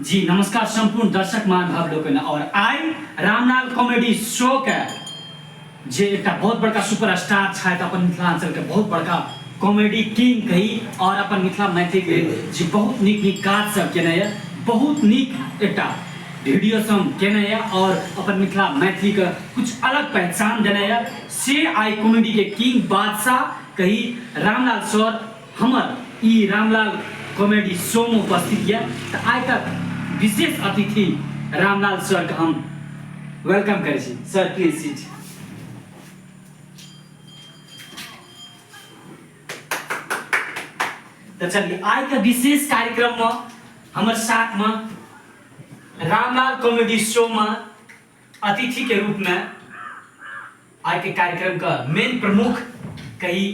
जी नमस्कार संपूर्ण दर्शक महानुभाव लोकनि और आइ रामलाल कॉमेडी शो के जे एकटा बहुत बड़का सुपरस्टार छथि, अपन मिथिलांचल के बहुत बड़का कॉमेडी किंग कही और अपन मिथिला मैथिली के लेल जे बहुत नीक नीक काज सब केने यऽ, बहुत नीक एकटा वीडियो सब केने यऽ और अपन मिथिला मैथिली के कुछ अलग पहचान देने यऽ, से आइ कॉमेडी के किंग बादशाह कही रामलाल सर हमर ई रामलाल कॉमेडी शो में उपस्थित यऽ। तऽ आइ तक विशेष अतिथि रामलाल सर के हम welcome करै छी। Sir please seat. तऽ चलिए आइ के विशेष कार्यक्रम में हमर साथ में रामलाल कॉमेडी शो में अतिथि के रूप में आइ के कार्यक्रम का मेन प्रमुख कही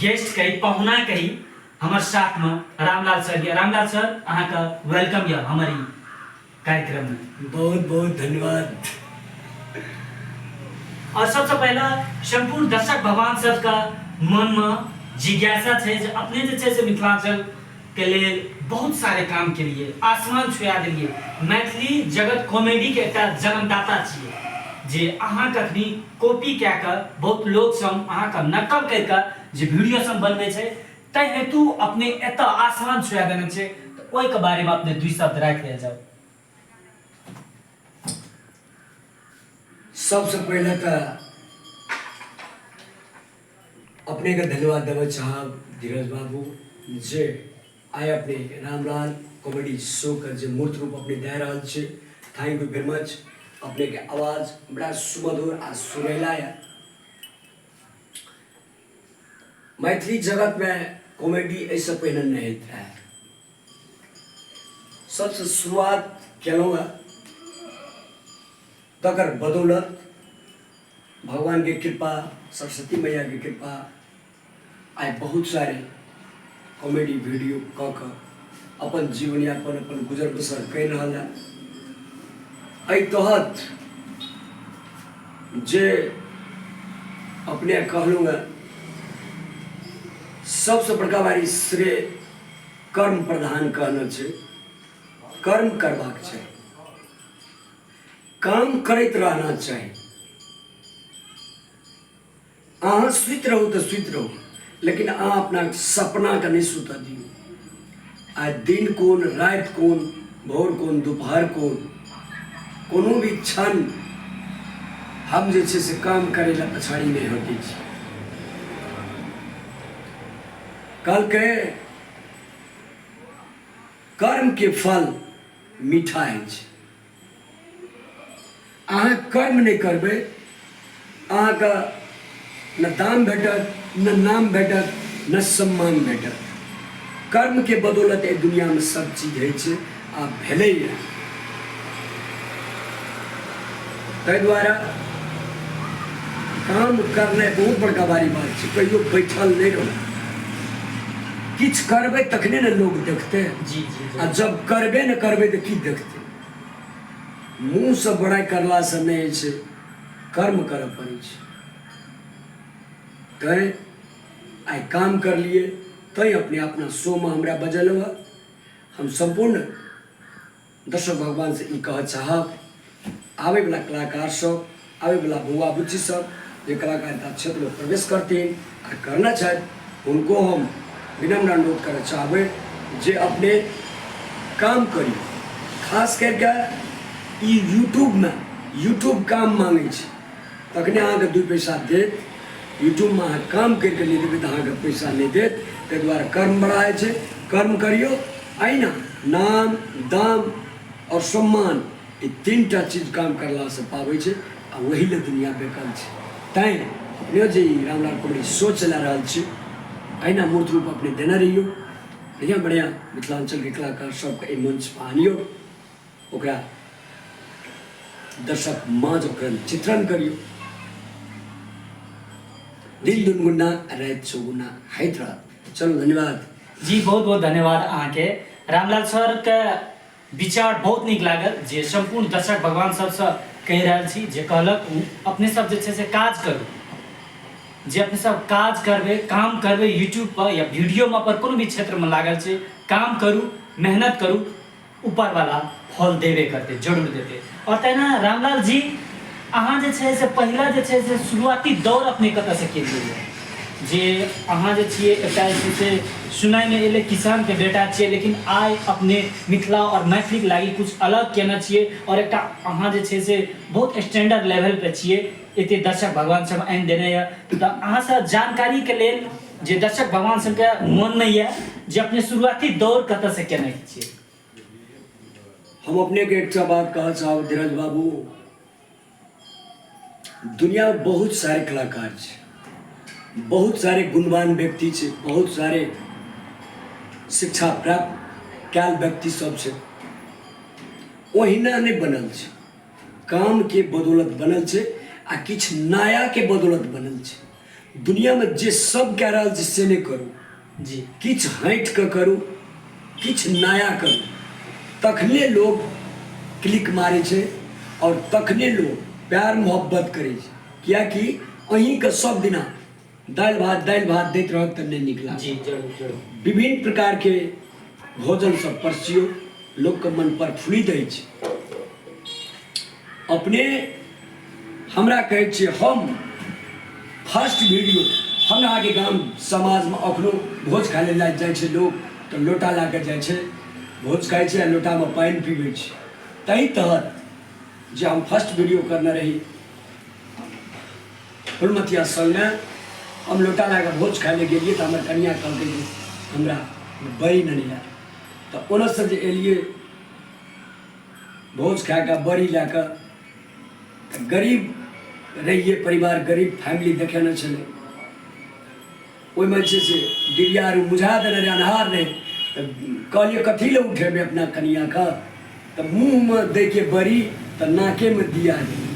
गेस्ट कही पहुना कही हमर साथ में रामलाल सर। रामलाल सर अहाँ का welcome यऽ हमर ई कार्यक्रम में। बहुत बहुत धन्यवाद। और सबसे पहला संपूर्ण दर्शक भगवान सबका मन में जिज्ञासा छै जे अपने जे छै से मिथिलांचल के लेल बहुत सारे काम के लिए आसमान छुआ देलिए, मैथिली जगत कॉमेडी के एकटा जन्मदाता छियै जे अहाँ कखनी कॉपी कए कऽ बहुत लोक सब अहाँ के नकल करि कऽ जे वीडियो सब बनबै छै, ताहि हेतु अपने एतऽ आसमान छुआ देने छै, तऽ ओहिके बारेमे अपने दुई शब्द राखि लेल जाउ। सबसे पहिले तऽ अपनेके धन्यवाद देबय चाहब धीरज बाबू जे आइ अपने रामलाल कॉमेडी शोके जे मूर्त रूप अपने दए रहल छी, thank you very मच। अपनेके आवाज बड़ा सुमधुर आ सुरीला यऽ। मैथिली जगतमे कॉमेडी एहिसँ पहिने नहि होइत रहए, सबसँ शुरुआत केलहुँ हँ, तकर बदौलत भगवानके कृपा, सरस्वती मैयाके कृपा आइ बहुत सारे कॉमेडी वीडियो कऽ कऽ अपन जीवनयापन अपन गुजर बसर करि रहल है। एहि तहत जे अपने कहलहुँ हँ, सबसँ बड़का बारी श्रेय कर्म प्रधान कहने छै, कर्म करबाक चाही, काम करैत रहना चाही। अहाँ सुति रहू तऽ सुति रहू, लेकिन अहाँ अपना सपनाके नहि सुतऽ दियौ। आइ दिन कोन, राति कोन, भोर कोन, दुपहर कोन, कोनो भी क्षण हम जे छै से काम करै लए पछाड़ी नहि हटै छी। कहलकै कर्मके फल मीठा होइ छै। अहाँ कर्म नहि करबै, अहाँके न दाम भेटत, न नाम भेटत, न सम्मान भेटत। कर्मके बदौलत एहि दुनियामे सब चीज होइ छै आ भेलैए। ताहि दुआरे काम करनाइ बहुत बड़का भारी बात छै। कहियो बैठल नहि रहू, किछु करबै तखने ने लोग देखतै। जी जी जी। आ जब करबे ने करबै तऽ की देखतै? मुँहसँ बड़ाइ करलासँ नहि होइ छै, कर्म करऽ पड़ै छै। तैँ आइ काम करलियै, तैँ अपने अपना शोमे हमरा बजेलहुँ हँ। हम सम्पूर्ण दर्शक भगवानसँ ई कहऽ चाहब, आबैवला कलाकार सब, आबैवला बौआ बुच्ची सब जे कलाकारिता क्षेत्रमे प्रवेश करथिन आ करने छथि, हुनको हम विनम्र अनुरोध करऽ चाहबै जे अपने काम करी। खास करिके ई यूट्यूबमे, यूट्यूब काम मांगै छै तखने अहाँके 2 पैसा देत। यूट्यूबमे अहाँ काम करिके नहि देबै तऽ अहाँके पैसा नहि देत। ताहि दुआरे कर्म बड़ा होइ छै, कर्म करियौ। अहिना नाम, दाम आओर सम्मान, ई 3टा चीज काम करलासँ पाबै छै आ ओही लए दुनिया बेकल छै। तैँ अपने जे ई रामलाल कॉमेडी शो चला रहल छी, अहिना मूर्त रूप अपने देने रहियौ। बढ़िआँ बढ़िआँ मिथिलाञ्चलके कलाकार सबके एहि मंचपर आनियौ, ओकरा दर्शक माँझ ओकरा चित्रण करियौ। दिन दुनगुना राति चौगुना होइत रहत। चलू, धन्यवाद जी। बहुत बहुत धन्यवाद अहाँके। रामलाल सरके विचार बहुत नीक लागल जे सम्पूर्ण दर्शक भगवान सबसँ कहि रहल छी जे कहलक ओ अपने सब जे छै से काज करू, जे अपने सब काज करबै, काम करबै, यूट्यूब पर या वीडियोमे पर कोनो भी क्षेत्रमे लागल छै, काम करू, मेहनत करू, ऊपर वाला फल देबे करतै, जरूर देतै। आओर तहिना रामलाल जी, अहाँ जे छै से पहिला जे छै से शुरुआती दौर अपने कतऽसँ केलियै यऽ? जे अहाँ जे छियै एकटा जे छै से सुनाइमे एलै किसानके बेटा छियै, लेकिन आइ अपने मिथिला आओर मैथिलीके लागि किछु अलग केने छियै आओर एकटा अहाँ जे छै से बहुत स्टैंडर्ड लेवलपर छियै, एते दर्शक भगवान सब आनि देने यऽ। तऽ अहाँसँ जानकारीके लेल जे दर्शक भगवान सबके मोनमे यऽ जे अपने शुरुआती दौर कतऽसँ केने छियै। हम अपने के एकटा बात कहऽ चाहब धीरज बाबू, दुनिया में बहुत सारे कलाकार छै, बहुत सारे गुणवान व्यक्ति छै, बहुत सारे शिक्षा प्राप्त कयल व्यक्ति सब छै, ओहिना नहि बनल छै, काम के बदौलत बनल छै आ किछु नया के बदौलत बनल छै। दुनिया में जे सब कए रहल छै से नहि करू जी, किछु हटि कऽ करू, किछु नया करू, तखने लोग क्लिक मारै छै आओर तखने लोग प्यार मोहब्बत करै छै। किएकि अहीँके सब दिना दालि भात दालि भात दैत रहत तऽ नहि नीक लागत। जी जरूर जरूर। विभिन्न प्रकारके भोजन सब परसियौ, लोकके मन प्रफुल्लित होइ छै। अपने हमरा कहै छियै, हम फर्स्ट वीडियो हमरा अहाँके गाम समाजमे अखनो भोज खाइ लए जाइ छै लोक तऽ लोटा लए कऽ जाइ छै, भोज खाइ छै आ लोटामे पानि पीबै छै। ताहि तहत जे हम फर्स्ट वीडियो करने रही फुलमतिया संगमे, हम लोटा लए कऽ भोज खाइ लए गेलियै तऽ हमर कनिया कहलकै जे हमरा बड़ी नहि आयल। तऽ ओनऽसँ जे एलियै भोज खा कऽ बड़ी लए कऽ, तऽ गरीब रहियै, परिवार गरीब फैमिली देखेने छलै, ओहिमे जे छै से डिबिया आर बुझा देने रहै, अन्हार रहै। तऽ कहलियै कथी लए उठेबै अपना कनिआँके, तऽ मुँहमे दैके बड़ी तऽ नाकेमे दिया गेलै।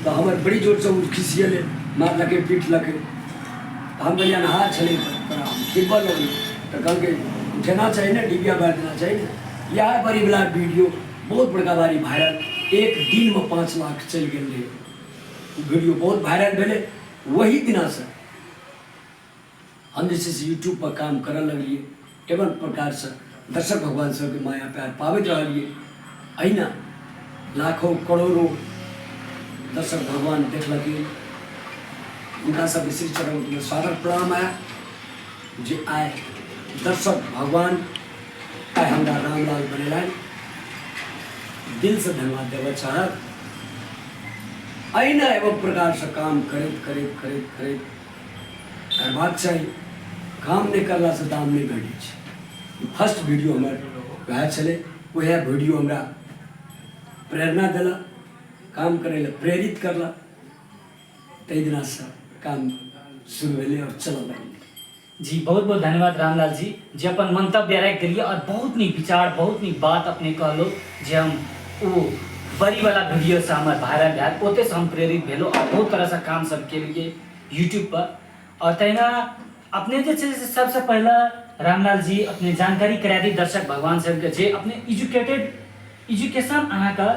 तऽ हमर बड़ी जोरसँ ओ खिसिएलै, मारलकै पीटलकै। तऽ हम कहलियै अन्हार छलै तऽ तोरा हम खिलबऽ लगलियै। तऽ कहलकै उठेना चाही ने, डिबिया बारि देना चाही ने। इएह बड़ीवला वीडियो बहुत बड़का बारी वायरल, एक दिनमे 5 लाख चलि गेल रहै। वीडियो बहुत वायरल भेलै। वही दिनासँ हम जे छै से यूट्यूबपर काम करऽ लगलियै, एवं प्रकारसँ दर्शक भगवान सबके माया प्यार पाबैत रहलियै। एहिना लाखों करोड़ों दर्शक भगवान देखलखिन, हुनका सबके श्री चरणमे सादर प्रणाम आय जे आइ दर्शक भगवान आइ हमरा रामलाल बनेलनि, दिलसँ धन्यवाद देबऽ चाहब। एहिना एवं प्रकारसँ काम करैत करैत करैत करैत करबाक चाही, काम नहि करलासँ दाम नहि भेटै छै। फर्स्ट वीडियो हमर वएह छलै, वएह वीडियो हमरा प्रेरणा देलक, काम करै लए प्रेरित करलक। ताहि दिनासँ काम शुरू भेलै आओर चलऽ लगलै। जी बहुत बहुत धन्यवाद रामलाल जी जे अपन मंतव्य राखि देलियै और बहुत नीक विचार, बहुत नीक बात अपने कहलो जे हम ओ बड़ी वाला वीडियो से हमर वायरल भेल, ओतयसँ हम प्रेरित भेलहुँ और बहुत तरहसँ काम सब केलियै यूट्यूब पर। और तहिना अपने जे छै से सबसँ पहिले रामलाल जी अपने जानकारी करा दी दर्शक भगवान सबके जे अपने एजुकेटेड एजुकेशन अहाँके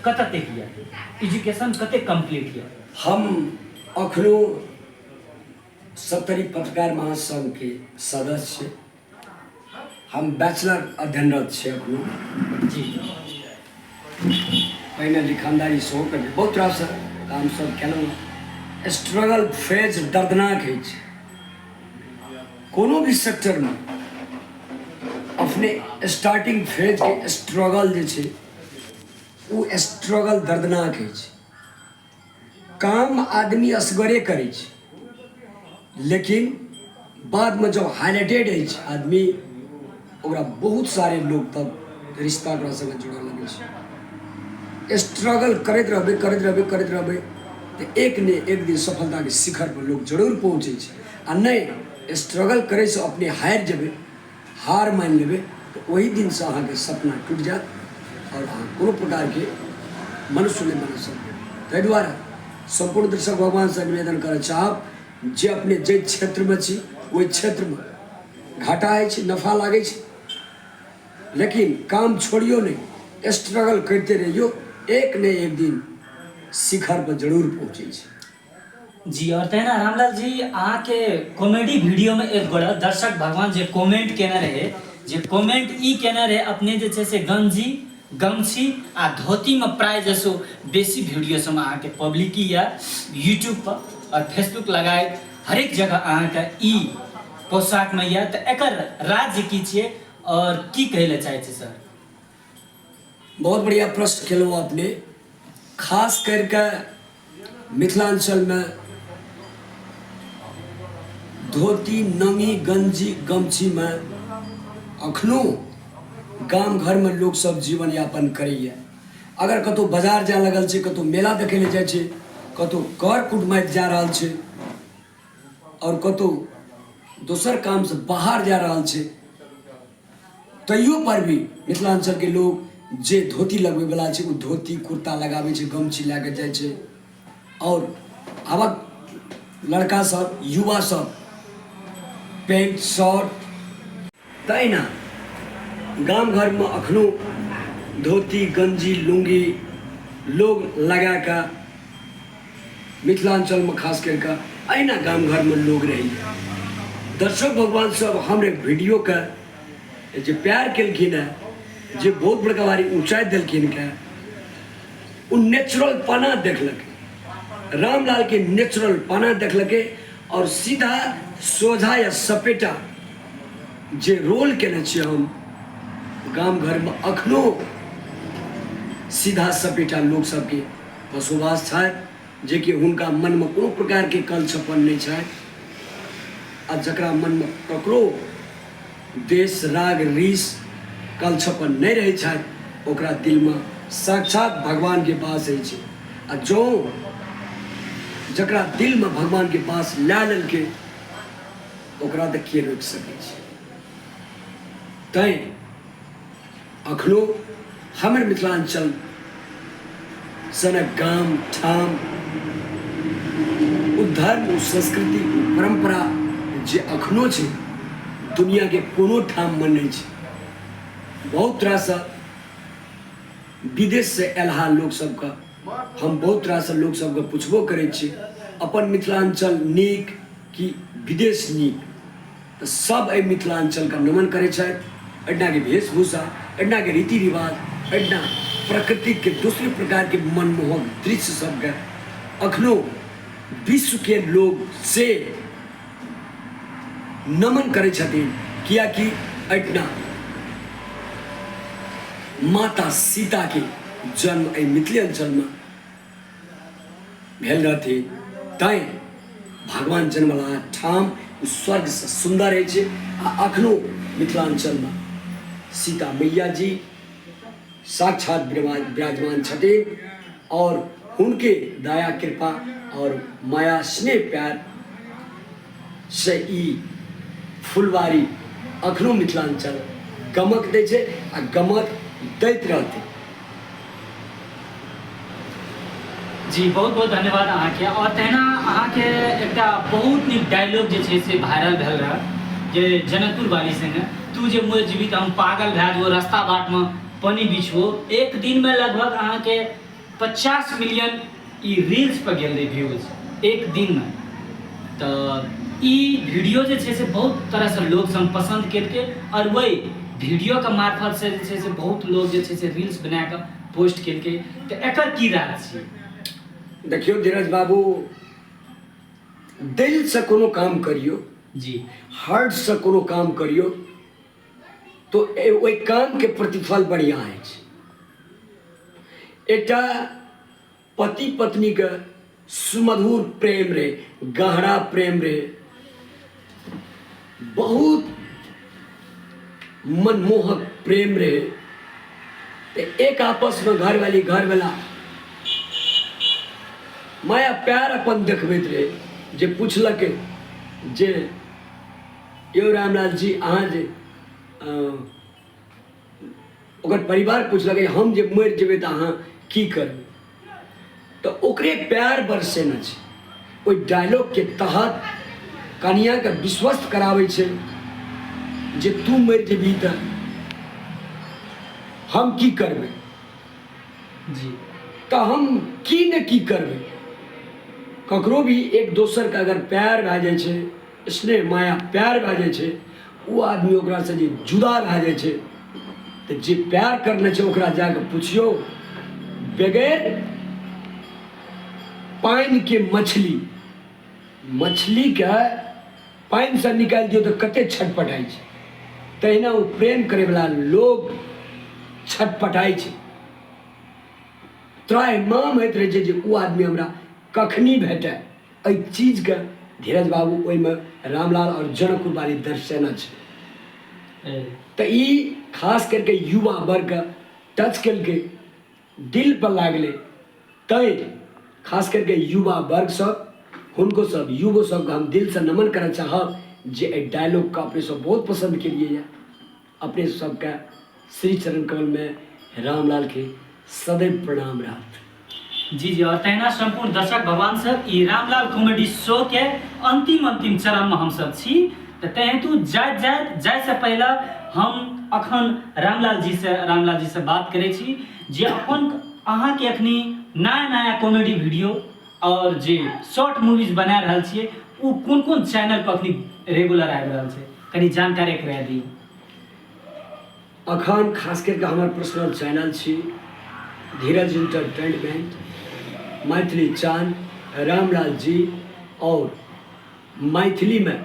कतऽ तक यऽ, एजुकेशन कते कम्प्लीट यऽ? हम अखनो सप्तरी पत्रकार महासङ्घके सदस्य छी, हम बैचलर अध्ययनरत छी अखनो जी। पहिने लिखानदारी सेहो करलियै, बहुत रास काम सब केलहुँ। स्ट्रगल फेज दर्दनाक होइ छै कोनो भी सेक्टरमे। अपने स्टार्टिंग फेजके स्ट्रगल जे छै ओ स्ट्रगल दर्दनाक होइ छै। काम आदमी असगरे करै छै, लेकिन बादमे जब हाईलाइटेड अछि आदमी, ओकरा बहुत सारे लोग तब रिश्ता ओकरा संगे जुड़ऽ लगै छै। स्ट्रगल करैत रहबै करैत रहबै करैत रहबै तऽ एक ने एक दिन सफलताके शिखर पर लोग जरूर पहुँचै छै। आ नहि स्ट्रगल करैसँ अपने हारि जेबै, हार मानि लेबै तऽ ओहि दिनसँ अहाँके सपना टूटि जायत आओर अहाँ कोनो प्रकारके मनुष्य नहि बना सकबै। ताहि दुआरे सम्पूर्ण दर्शक भगवानसँ निवेदन करऽ चाहब जे अपने जाहि क्षेत्रमे छी ओहि क्षेत्रमे घाटा होइ छै, नफा लागै छै, लेकिन काम छोड़ियौ नहि, स्ट्रगल करिते रहियौ, एक ने एक दिन शिखरपर जरूर पहुँचै छै। जी और तहिना रामलाल जी अहाँके कॉमेडी वीडियोमे एक गोटा दर्शक भगवान जे कमेंट केने रहे जे कमेंट ई केने रहे अपने जे छै से गंजी गमछी आ धोतीमे प्राय जे छै बेसी वीडियो सब अहाँके पब्लिकी यऽ यूट्यूब पर और फेसबुक लगाए हरेक जगह अहाँके ई पोशाकमे यऽ तऽ एकर राज्य की छियै और की कहै लए चाहै छी सर? बहुत बढ़िया प्रश्न केलहुँ अपने। खास करिके मिथिलाञ्चलमे धोती नंगी गंजी गमछीमे अखनो गाम घरमे लोकसभ जीवन यापन करैए। अगर कतहु बाजार जाय लगल छै, कतहु मेला देखै लए जाइ छै, कतहु कर कुटुमैत जा रहल छै आओर कतहु दोसर कामसँ बाहर जा रहल छै, तैयो पर भी मिथिलाञ्चलके लोक जे धोती लगबैवला छै ओ धोती कुर्ता लगाबै छै, गमछी लए कऽ जाइ छै। आओर आबक लड़का सब युवा सब पैंट शर्ट। तहिना गाम घरमे अखनो धोती गंजी लुङ्गी लोग लगा कऽ मिथिलाञ्चलमे खास करि कऽ अहिना गाम घरमे लोग रहैए। दर्शक भगवान सब हमरे वीडियोके जे प्यार केलखिन हेँ, जे बहुत बड़का भारी ऊँचाइ देलखिन के, ओ नेचुरल पना देखलकै, रामलालके नेचुरल पना देखलकै आओर सीधा सोझा या सपेटा जे रोल केने छियै हम गाम घरमे अखनो सीधा सपेटा लोक सबके बसोबास छथि, जेकि हुनका मनमे कोनो प्रकारके कल छप्पन नहि छनि आ जकरा मनमे ककरो देश राग रीस कल छप्पन नहि रहै छथि ओकरा दिलमे साक्षात भगवानके वास होइ छै। आ जँ जकरा दिलमे भगवानके वास लए लेलकै ओकरा तऽ के रोकि सकै छै। तैँ अखनो हमर मिथिलाञ्चल सनक गाम ठाम ओ धर्म ओ संस्कृति ओ परम्परा जे अखनो छै दुनियाके कोनो ठाममे नहि छै। बहुत रास विदेशसँ एलहा लोक सबके हम बहुत रास लोक सबके पुछबो करै छी अपन मिथिलाञ्चल नीक कि विदेश नीक, तऽ सब एहि मिथिलाञ्चलके नमन करै छथि। एहिठामके वेशभूषा, एहिठामके रीति रिवाज, एहिठाम प्रकृतिके दोसरे प्रकारके मनमोहक दृश्य सबके अखनो विश्वके लोग से नमन करै छथिन, कियाकि एहिठाम माता सीताके जन्म एहि मिथिले अञ्चलमे भेल रहथिन, तैँ भगवान जन्मला ठाम ओ स्वर्गसँ सुन्दर अछि। आ अखनो मिथिलाञ्चलमे सीता मैया जी साक्षात विराजमान छथिन और हुनके दया कृपा और माया स्नेह प्यार से ई फुलवारी अखनो मिथिलाञ्चल गमक दै छै आ गमक दैत रहतै। जी बहुत बहुत धन्यवाद अहाँके। और तहिना अहाँके एकटा बहुत नीक डायलॉग जे छै से वायरल भेल रहए जे जनकपुर वाली संगे तू जे मरि जेबही तऽ हम पागल भए जेबो, रस्ता बाटमे पानि बिछबो। एक दिनमे लगभग अहाँके 50 मिलियन ई रील्स पर गेल रहै व्यूज एक दिनमे। तऽ ई वीडियो जे छै से बहुत तरहसँ लोक सब पसन्द केलकै और वही वीडियोके मार्फतसँ जे छै से बहुत लोग जे छै से रील्स बनाकऽ पोस्ट केलकै, तऽ एकर की राज छियै? देखियौ धीरज बाबू, दिलसँ कोनो काम करियौ जी, हार्टसँ कोनो काम करियौ तो ओहि कामके प्रतिफल बढ़िआँ होइ छै। एकटा पति पत्नीके सुमधुर प्रेम रहे, गहरा प्रेम रहे, बहुत मनमोहक प्रेम रहे, तऽ एक आपसमे घरवाली घरवाला माया प्यार अपन देखबैत रहे। जे पुछलक जे यौ रामलाल जी अहाँ जे ओकर परिवार पुछलक हम जे मरि जेबै तऽ अहाँ की करबै, तऽ ओकरे प्यार बरसेने छै। ओहि डायलॉगके तहत कनियाके विश्वस्त कराबै छै जे तू मरि जेबही तऽ हम की करबै जी, तऽ हम की ने की करबै। ककरो भी एक दोसरके अगर प्यार भए जाइ छै, स्नेह माया प्यार भए जाइ छै, ओ आदमी ओकरासँ जे जुदा भए जाइ छै तऽ जे प्यार करने छै ओकरा जाके पुछियौ बगैर पानिके मछली मछलीके पानिसँ निकालि दियौ तऽ कते छटपटाइ छै तहिना ओ प्रेम करैवला लोग छटपटाइ छै त्राहिमाम होइत रहै छै जे ओ आदमी हमरा कखनी भेटय एहि चीजके धीरज बाबू ओहिमे रामलाल आओर जनकपुर वाली दर्शेना छै तऽ ई खास करके युवा वर्गके टच केलकै दिल पर लागलै तैँ खास करके युवा वर्ग सब हुनको सब युवो सबके हम दिलसँ नमन करऽ चाहब जे एहि डायलॉगके अपने सब बहुत पसन्द केलियै यऽ अपने सबके श्री चरण कमलमे रामलालके सदैव प्रणाम रहत। जी जी और तहिना सम्पूर्ण दर्शक भगवान सब ई रामलाल कॉमेडी शो के अंतिम अंतिम चरण में हम सब छी तऽ तैं हेतु जाइत जाइत जाय से पहिले हम अखन रामलाल जी से बात करै छी जे अपन अहाँके अखनी नया नया कॉमेडी वीडियो और जे शॉर्ट मूवीज बना रहल छियै ओ कोन कोन चैनल पर अखनी रेगुलर आबि रहल छै कनि जानकारी करा दियौ। अखन खास करिके हमर पर्सनल चैनल छी धीरज इंटरटेनमेंट मैथिली चान रामलाल जी और मैथिलीमे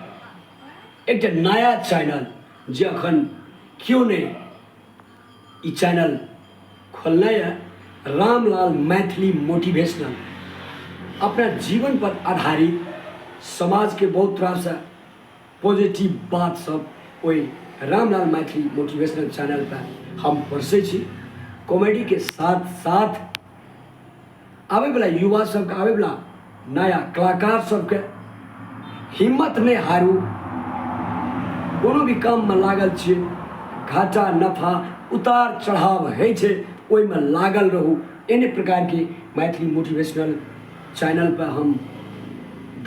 एकटा नया चैनल जे अखन केओ नहि ई चैनल खोलने यऽ रामलाल मैथिली मोटिवेशनल अपना जीवन पर आधारित समाजके बहुत तरहसँ पॉजिटिव बात सब ओहि रामलाल मैथिली मोटिवेशनल चैनल पर हम परसै छी। कॉमेडीके साथ साथ आबैवला युवा सबके आबैवला नया कलाकार सबके हिम्मत नहि हारू, कोनो भी काममे लागल छियै घाटा नफा उतार चढ़ाव होइ छै ओहिमे लागल रहू। एहने प्रकारके मैथिली मोटिवेशनल चैनल पर हम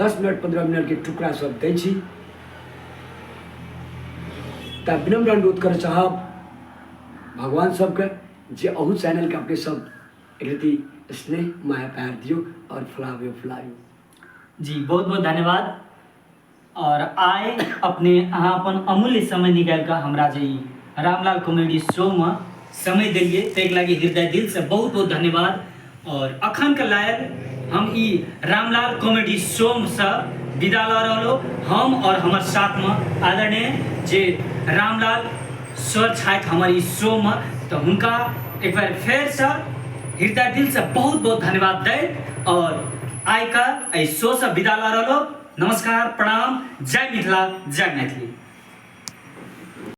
10 मिनट 15 मिनटके टुकड़ा सब दै छी। तऽ विनम्र अनुरोध करऽ चाहब भगवान सबके जे अहू चैनलके अपने सब एक रति स्नेह माया प्यार दियौ और फुलाबियौ फुलाबियौ। जी बहुत बहुत धन्यवाद। और आइ अपने अहाँ अपन अमूल्य समय निकालि कऽ हमरा जे ई रामलाल कॉमेडी शोमे समय देलियै ताहिके लागि हृदय दिलसँ बहुत बहुत धन्यवाद। और अखन के लायक हम ई रामलाल कॉमेडी शोसँ विदा लऽ रहलहुँ। हम और हमर साथमे आदरणीय जे रामलाल सर छथि हमर ई शोमे, तऽ हुनका एक बार फेरसँ हृदय दिलसँ बहुत बहुत धन्यवाद दैत और आइ का एहि शोसँ विदा लऽ रहलहुँ। नमस्कार, प्रणाम, जय मिथिला, जय मैथिली।